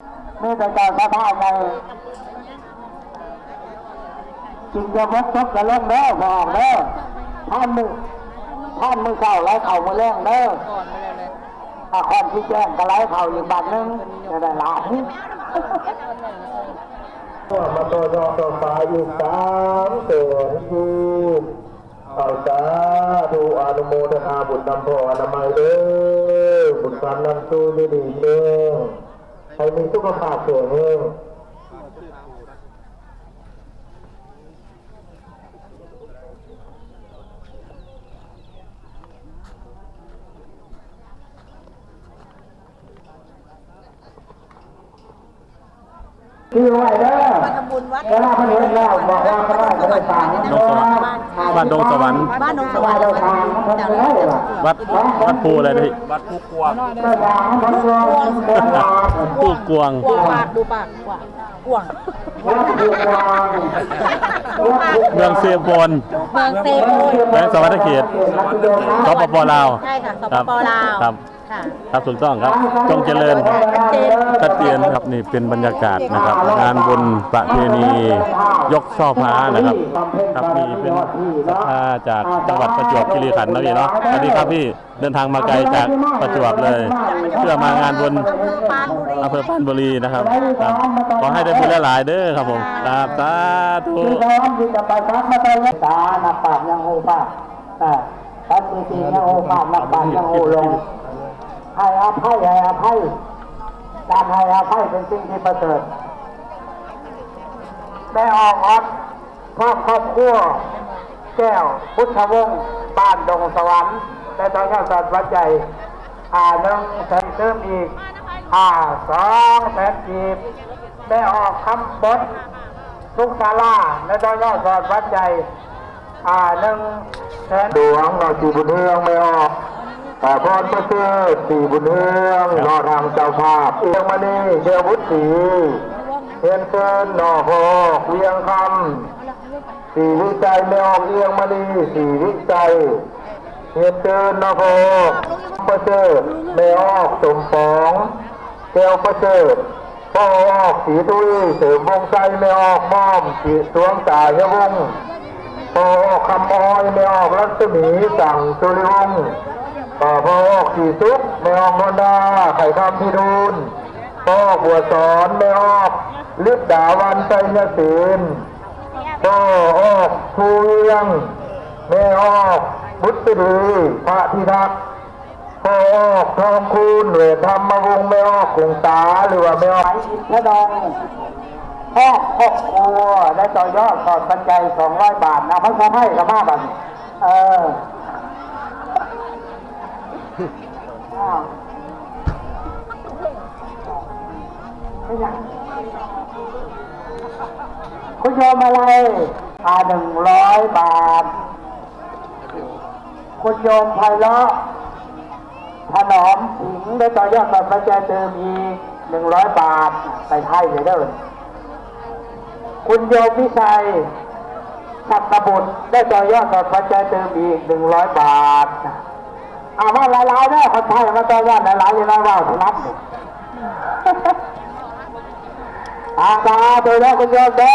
ມີແຕ່ເຈົ້າສະພາໃຫຍ່ ກິນຈະໝົດຈົບຈະລົງເດີ ບໍ່ອອກເດີ ທ່ານມື້ ທ່ານມື້ເຊົ້າໄຫຼເຂົ້າມື້ແລງເດີ ຖ້າຄອນຊິແຈ້ງກໍໄຫຼເຂົ້າອີກບາດໜຶ່ງ ຈະໄດ້ຫຼາຍ. ມາຕໍ່ຍອດຕໍ່ຟ້າອີກສາມແສນກີບ. ເອົາ ສາທຸ ອະນຸໂມທະນາບຸນນຳພໍ່ອະນາໄມເດີ ບຸນຄຳນຳຊູຢູ່ດີມີແຮງ ໃຫ້ມີສຸຂະພາບແຂງແຮງ. ຊື່ໄວ້ເດີ ມາທຳບຸນວັດ ເວລາເພິ່ນເຫັນແລ້ວບອກວ່າຂ້ານ້ອຍບໍ່ໄດ້ສ້າງ ດອງສະຫວັນ ບ້ານດອງສະຫວັນ ບ້ານດອງສະຫວັນ ວັດ ວັດພູອະໄລນະພີ່? ວັດພູກວາງ ພູກວາງ ກວາງ ປາກ ດູປາກ ກວາງ ກວາງ ເມືອງເຊໂປນ ເມືອງເຊໂປນ ແຂວງສະຫວັນນະເຂດ ສປປ ລາວ. ໃຊ່ຄ່ະ ສປປ ລາວ ຄັບ ຄັບ ຖືກຕ້ອງຄັບ ຈົ່ງຈະເລີນ ຊັດເຈນ ຊັດເຈນຄັບ. ນີ້ເປັນບັນຍາກາດນະຄັບ ງານບຸນປະເພນີຍົກຊ່ອຟ້ານະຄັບ. ຄັບ ນີ້ເປັນສັດທາຈາກຈັງຫວັດປະຈວບຄີຣີຂັນນະພີ່ເນາະ. ສະຫວັດດີຄັບພີ່ ເດີນທາງມາໄກຈາກປະຈວບເລີຍ ເພື່ອມາງານບຸນ ອຳເພີປານບຸຣີນະຄັບ. ຄັບ ຂໍໃຫ້ໄດ້ບຸນຫຼາຍໆເດີຄັບຜົມ. ຄັບ ສາທຸ. ສາ ນັກປາດຍັງຮູ້ພາກ ອາ ສັນຕິຕິຍັງຮູ້ພາກ ນັກປາດຍັງຮູ້ລົງ ໃຫ້ອະໄພ ໃຫ້ອະໄພ ການໃຫ້ອະໄພເປັນສິ່ງທີ່ປະເສີດ. ແມ່ອອກອອດ ພ້ອມຄອບຄົວ ແກ້ວ ພຸດທະວົງ ບ້ານດົງສະຫວັນ ແລະ ຕໍ່ຍອດສອດປັດໄຈ ຫ້າ ໜຶ່ງແສນ ເພີ່ມອີກ ຫ້າ ສອງແສນກີບ. ແມ່ອອກຄຳບົດ ສຸກສາລາ ແລະ ຕໍ່ຍອດສອດປັດໄຈ ຫ້າ ໜຶ່ງແສນ. ຫຼວງ ນອ ສີບຸນເຮືອງ ແມ່ອອກ ອາ ພອນປະເສີດ ສີບຸນເຮືອງ ນອ ທາງເຈົ້າພາບ ອຽງມະນີ ແກ້ວບຸດສີ ຮຽນເຊີນ ນອ ພໍ່ອອກ ວຽງຄຳ ສີວິໄຊ ແມ່ອອກ ອຽງມະນີ ສີວິໄຊ ຮຽນເຊີນ ນອ ພໍ່ອອກ ປະເສີດ ແມ່ອອກ ສົມປອງ ແກ້ວປະເສີດ ພໍ່ອອກ ສີທຸຍ ເສີມວົງໄຊ ແມ່ອອກ ໝ້ອມ ສວງສາຍະວົງ ພໍ່ອອກ ຄຳອ້ອຍ ແມ່ອອກ ລັດສະໝີ ສັງສຸລິວົງ ພໍ່ອອກ ສີສຸກ ແມ່ອອກ ນວນດາ ໄຂຄຳ ພິທູນ ພໍ່ອອກ ບົວສອນ ແມ່ອອກ ລິດດາວັນ ໄຊຍະເສນ ພໍ່ອອກ ພູວຽງ ແມ່ອອກ ບຸດສະດີ ພະທິທັກ ພໍ່ອອກ ທອງຄູນ ເວດທຳມະວົງ ແມ່ອອກ ກົງຕາ ຫຼືວ່າແມ່ອອກ ໄປອິນທະດອງ ຄອບຄົວ ແລະ ຕໍ່ຍອດສອດປັດໄຈ ສອງຮ້ອຍບາດນະ. ພາສາໄທກໍມາບັດນີ້ ເອີ ອ້າວ ເປັນຫຍັງ? ຄຸນໂຍມມາໄລ ອ່າ ໜຶ່ງຮ້ອຍບາດ. ຄຸນໂຍມໄພເລາະ ຖະໜອມສິງ ໄດ້ຕໍ່ຍອດສອດປັດໄຈຕື່ມອີກ ໜຶ່ງຮ້ອຍບາດ ໄປໄທເດີ. ຄຸນໂຍມວິໄຊ ສັກກະບຸດ ໄດ້ຕໍ່ຍອດສອດປັດໄຈຕື່ມອີກ ໜຶ່ງຮ້ອຍບາດ. ເອົາມາຫຼາຍໆເດີ ຄົນໄທມາຕໍ່ຍອດຫຼາຍໆ ຢ່າໄດ້ເວົ້າສະຫຼັບ. ອາ ສາທຸເດີ ຄຸນໂຍມເດີ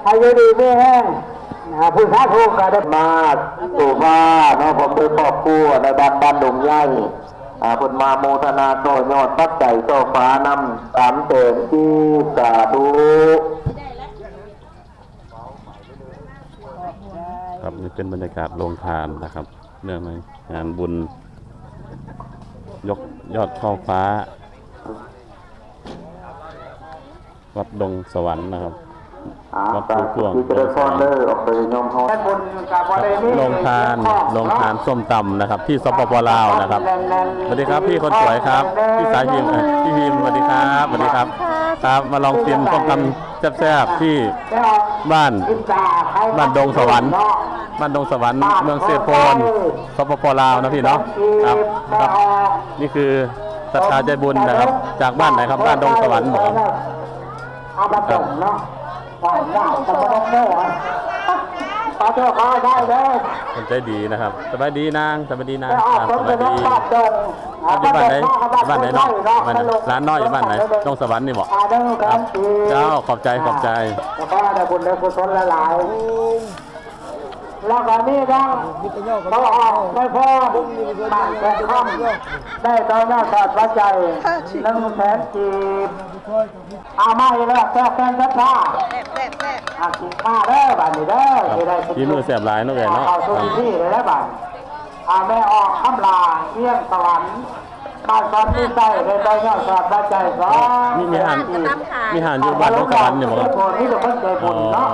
ໃຫ້ຢູ່ດີມີແຮງ. ອາ ຜູ້ສາທຸກໍໄດ້ມາໂສພາເນາະ ພ້ອມດ້ວຍຄອບຄົວໃນບ້ານ ບ້ານດົງໃຫຍ່ ອາ ເພິ່ນມາໂມທະນາຕໍ່ຍອດປັດໄຈຕໍ່ຟ້ານຳ ສາມແສນກີບ. ສາທຸ. ຄັບ ນີ້ເປັນບັນຍາກາດໂຮງທານນະຄັບ ເນື່ອງໃນງານບຸນຍົກຍອດຊ່ອຟ້າ ວັດດົງສະຫວັນນະຄັບ ວັດພູກວາງ ດົງສະຫວັນ ໂຮງທານ ໂຮງທານສົ້ມຕຳນະຄັບ ທີ່ ສປປ ລາວນະຄັບ. ສະຫວັດດີຄັບ ພີ່ຄົນສວຍຄັບ ພີ່ສາຍພິມ ພີ່ພິມ ສະຫວັດດີຄັບ ສະຫວັດດີຄັບ ຄັບ ມາລອງຊີມສົ້ມຕຳ ແຊບໆ ທີ່ບ້ານ ບ້ານດົງສະຫວັນ ບ້ານດົງສະຫວັນ ເມືອງເຊໂປນ ສປປ ລາວນະພີ່ເນາະ. ຄັບ ນີ້ຄືສັດທາໃຈບຸນນະຄັບ ຈາກບ້ານໃດຄັບ? ບ້ານດົງສະຫວັນບໍ? ເອົາມາຕົ້ມເນາະ ຫວານຍາວ ແຕ່ບໍ່ຕ້ອງໂມ້ ໄປ ຂອບໃຈດີນະຄັບ. ສະບາຍດີນາງ ສະບາຍດີນາງ. ອ່າ ສະບາຍດີ. ຢູ່ບ້ານໃດ? ບ້ານໃດເນາະ? ບ້ານໃດ? ຫຼານນ້ອຍຢູ່ບ້ານໃດ? ດົງສະຫວັນນີ້ບໍ? ອ່າ ເຈົ້າ ຂອບໃຈ ຂອບໃຈ. ແລ້ວກໍໄດ້ບຸນໄດ້ກຸສົນຫຼາຍໆ ແລ້ວກໍມີທັງເຈົ້າອາວາດ ແມ່ພອນ ບ້ານແຂກຄຳ ໄດ້ຕໍ່ຍອດສອດປັດໄຈໜຶ່ງແສນກີບ. ເອົາມາອີກແລ້ວ ແຊກແຊກສັດທາ ແຊກແຊກແຊກ ອ່າ ມາເດີບາດນີ້ເດີ. ຊິໄດ້ ຝີມືແຊບຫຼາຍເນາະເອື້ອຍເນາະ. ເຂົ້າສູ່ພິທີໄດ້ແລ້ວບາດນີ້. ອ່າ ແມ່ອອກຄຳຫຼ້າ ວຽງສະຫວັນ ບ້ານສອນມີໄຊ ໄດ້ຕໍ່ຍອດສອດປັດໄຈສອງ ມີ ມີຮ້ານ ມີຮ້ານຢູ່ບ້ານດົງສະຫວັນນີ້ບໍ່? ມີແຕ່ຄົນໃຈບຸນເນາະ.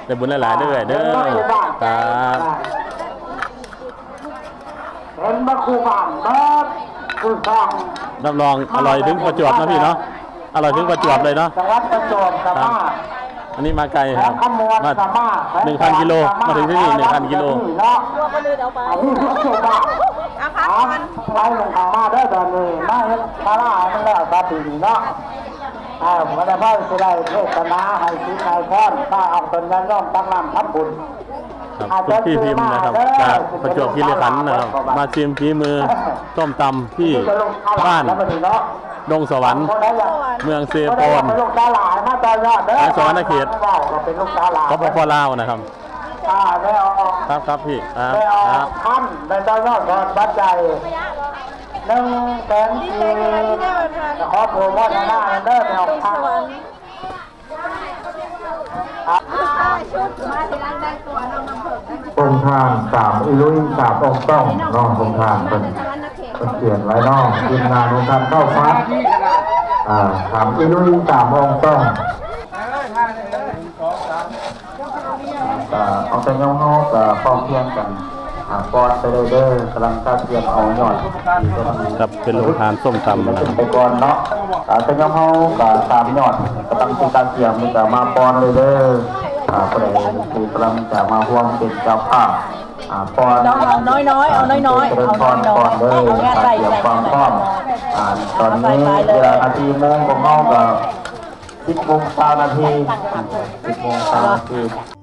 ອໍ ໄດ້ບຸນຫຼາຍໆເດີເອື້ອຍເດີ. ອ່າ ເຫັນບໍ່? ຄູ່ບ້ານ ເບິດ ຄູ່ຊ່ອງ ຮັບຮອງອະລ່ອຍເຖິງປະຈວບເນາະພີ່ເນາະ. ອະລ່ອຍເຖິງປະຈວບເລີຍເນາະ. ຈັງຫວັດປະຈວບກໍມາ ອັນນີ້ມາໄກຄັບ ມາໜຶ່ງພັນກິໂລ ມາເຖິງທີ່ນີ້ໜຶ່ງພັນກິໂລເນາະ. ອັນນີ້ຄືປະຈວບ ເອົາ ໄປລົງເຂົ້າມາເດີ ຕອນນີ້ມາເຮັດສາລາໃຫ້ມັນແລ້ວຊະປີນີ້ເນາະ. ເອີ ບໍ່ໄດ້ພາຊິໄດ້ເທດສະໜາໃຫ້ສິນໃຫ້ພອນ ພາອອກຕົນຍາດໂຍມຕັກນ້ຳທຳບຸນ. ຄັບ ຄຸນພີ່ພິມນະຄັບ ຈາກປະຈວບຄີຣີຂັນນະຄັບ ມາຊິມຝີມືສົ້ມຕຳທີ່ບ້ານດົງສະຫວັນ ເມືອງເຊໂປນ ແຂວງສະຫວັນນະເຂດ ສປປ ລາວນະຄັບ. ອ່າ ແມ່ອອກ ຄັບ ຄັບພີ່ ອ່າ ແມ່ອອກຄຳໄດ້ຕໍ່ຍອດສອດປັດໄຈໜຶ່ງແສນກີບ. ຂໍໂປຣໂມທະນານຳເດີ ແມ່ອອກຄຳ. ໂຮງທານສາມອີລຸຍ ສາມອອງຕ້ອງເນາະ. ໂຮງທານເພິ່ນ ເພິ່ນຂຽນໄວ້ເນາະ ທີມງານໂຮງທານເຂົ້າພັດ ອ່າ ສາມອີລຸຍ ສາມອອງຕ້ອງ. ກະເອົາແຕ່ຍາມເຮົາກະພ້ອມພຽງກັນ ອ່າ ປ້ອນໄປເລີຍເດີ ກຳລັງກະກຽມເອົາຍອດ ຄັບ ເປັນໂຮງທານສົ້ມຕຳນະ ຂຶ້ນໄປກ່ອນເນາະ. ອ່າ ແຕ່ຍາມເຮົາກະຕາມຍອດ ກຳລັງຊິກະກຽມນີ້ກະມາປ້ອນເລີຍເດີ. ອ່າ ຜູ້ໃດທີ່ກຳລັງຈະມາຮ່ວມເປັນເຈົ້າພາບ ອ່າ ປ້ອນ ຕ້ອງເອົານ້ອຍໆ ເອົານ້ອຍໆ ເອົານ້ອຍໆ ເອົານ້ອຍໆ ເດີ ກະກຽມຄວາມພ້ອມ. ອ່າ ຕອນນີ້ເວລານາທີໂມງຂອງເຮົາກະ ສິບໂມງຊາວນາທີ ສິບໂມງຊາວນາທີ.